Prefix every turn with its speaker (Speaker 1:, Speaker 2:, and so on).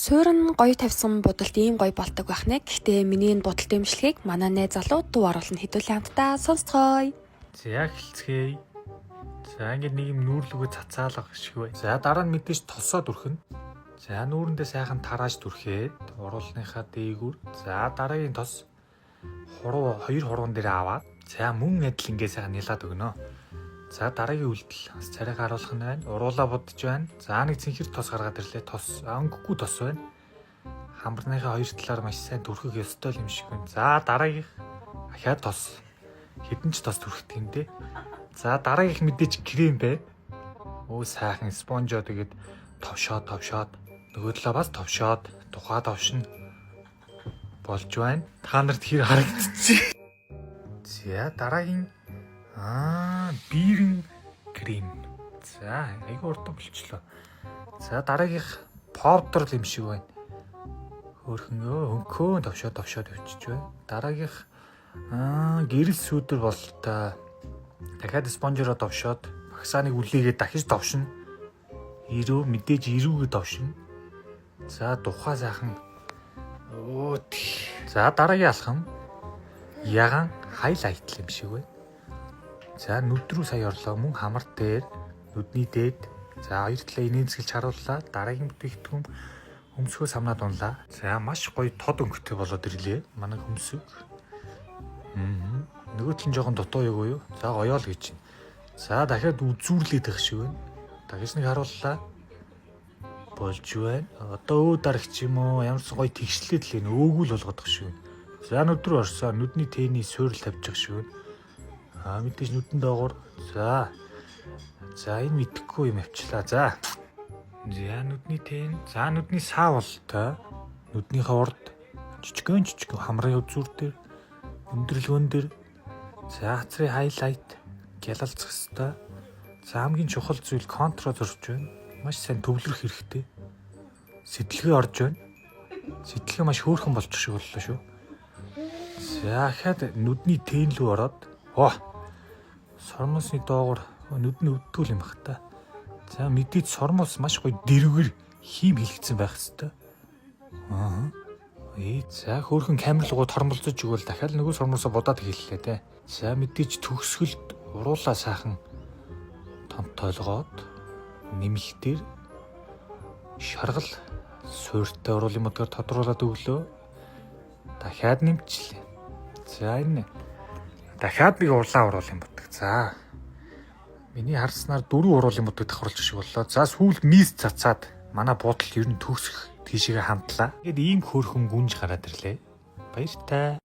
Speaker 1: Суурин гоё тавьсан будалт ийм гоё болдог байх нэ. Гэхдээ миний энэ будалт имжлэгийг манай найз залуу дуу оруулна, хэдүүлээ хамтдаа сонсцгоё.
Speaker 2: За, эхэлцгээе. За, ингээд нэг юм нүүрлүгөө цацаалга шиг бай. За, дараа нь мэдээж тосоо түрхнэ. За, нүүрэндээ сайхан тарааж түрхээд уруулныхаа дээгүүр, за, дараагийн тос хуруу, хоёр хуруун дээр аваад, за, мөн адил ингээд сайхан нялаад өгнө. За, дараагийн үйлдэл бас царайг харуулах нь байна. Уруулаа будаж байна. За, нэг цэнхэр тос гаргаад ирлээ. Тос өнгөгүй тос байна. Хамарныхаа хоёр талаар маш сайн түрхэх ёстой юм шиг байна. За, дараагийнх ахиад тос. Хэдэн ч тос түрхдэг юм дээ. За, дараагийнх мэдээж крем байна. Өө, сайхан sponge оо тэгээд товшоод товшоод, нөгөө талаа бас товшоод, тухаа товшно болж байна. Та нарт хэр харагдчих. За, дараагийн бийрэн крем. За, айгүй урдан болчлоо. За, дараагийнх powder юм шиг байна. Хөөрхөн өө хөнхөө товшоод товшоод явчихж байна. Дараагийнх гэрэл сүүдэр бололтой. Дахиад sponge ороо товшоод, багсааныг үлээгээд дахиж товшно. Ирүү, мэдээж ирүүгээ товшно. За, духаа сайхан өө. За, дараагийн алхам ягаан highlight юм шиг байна. За, нүд рүү сая орлоо, мөн хамар дээр, нүдний дээд, за, хоёр талаа инээмсэглэж харууллаа. Дараагийн бүтээгдэхүүн хөмсгөө самнаад унлаа. За, маш гоё тод өнгөтэй болоод ирлээ. Манай хөмсөг. Нөгөө тал нь жоохон дутуу юу юу? За, гоё л гэж байна. За, дахиад үзүүрлээд байх шиг байна. Дахиж нэг харууллаа. Болж байна. Одоо өө дарагч юм уу? Ямар ч гоё тэгшлээд л энэ өөгүүл болгоод байх шиг байна. За, нүд рүү орсоо, нүдний тээний суурил тавьж байгаа шиг байна. Аа, мэдээж нүдэн доогуур. За. За, энэ мэдэхгүй юм авчлаа. За. За, нүдний тэн. За, нүдний саа болтой. Нүднийхээ урд, жижигэн жижигэн хамрын үзүүр дээр, өндөрлгөн дээр, за, хацрын highlight гялалзах хэвээр. За, хамгийн чухал зүйл contour зурж байна. Маш сайн төвлөрөх хэрэгтэй. Сэтлэгээ орж байна. Сэтлэгээ маш хөөрхөн болчих шиг боллоо шүү. За, ахаад нүдний тэн лүү ороод, оо, сормосны доогуур нүд нь өвдгөл юм бах та. За, мэдээж сормос маш гоё дэрвгэр хийм хийлгэсэн байх хэвээр. Аа. За, хөөрхөн камер руу тормолцож өгөөл дахиад нөгөө сормосоо будаад хэллээ те. За, мэдээж төгсгөлд уруулаа сайхан томтойлгоод, нэмэлтээр шаргал суурьтай уруулын модгаар тодруулаад өглөө. Дахиад нэмчлээ. За, энэ дахиад нэг урлаа уруулын будаг. За, миний харснаар дөрвөн уруулын будаг давхарлаж шиг боллоо. За, сүүлд mist цацаад манай буудал ер нь төгсөх тийшээгээ хандлаа. Тэгээд ийм хөөрхөн гүнж гараад ирлээ. Баяртай.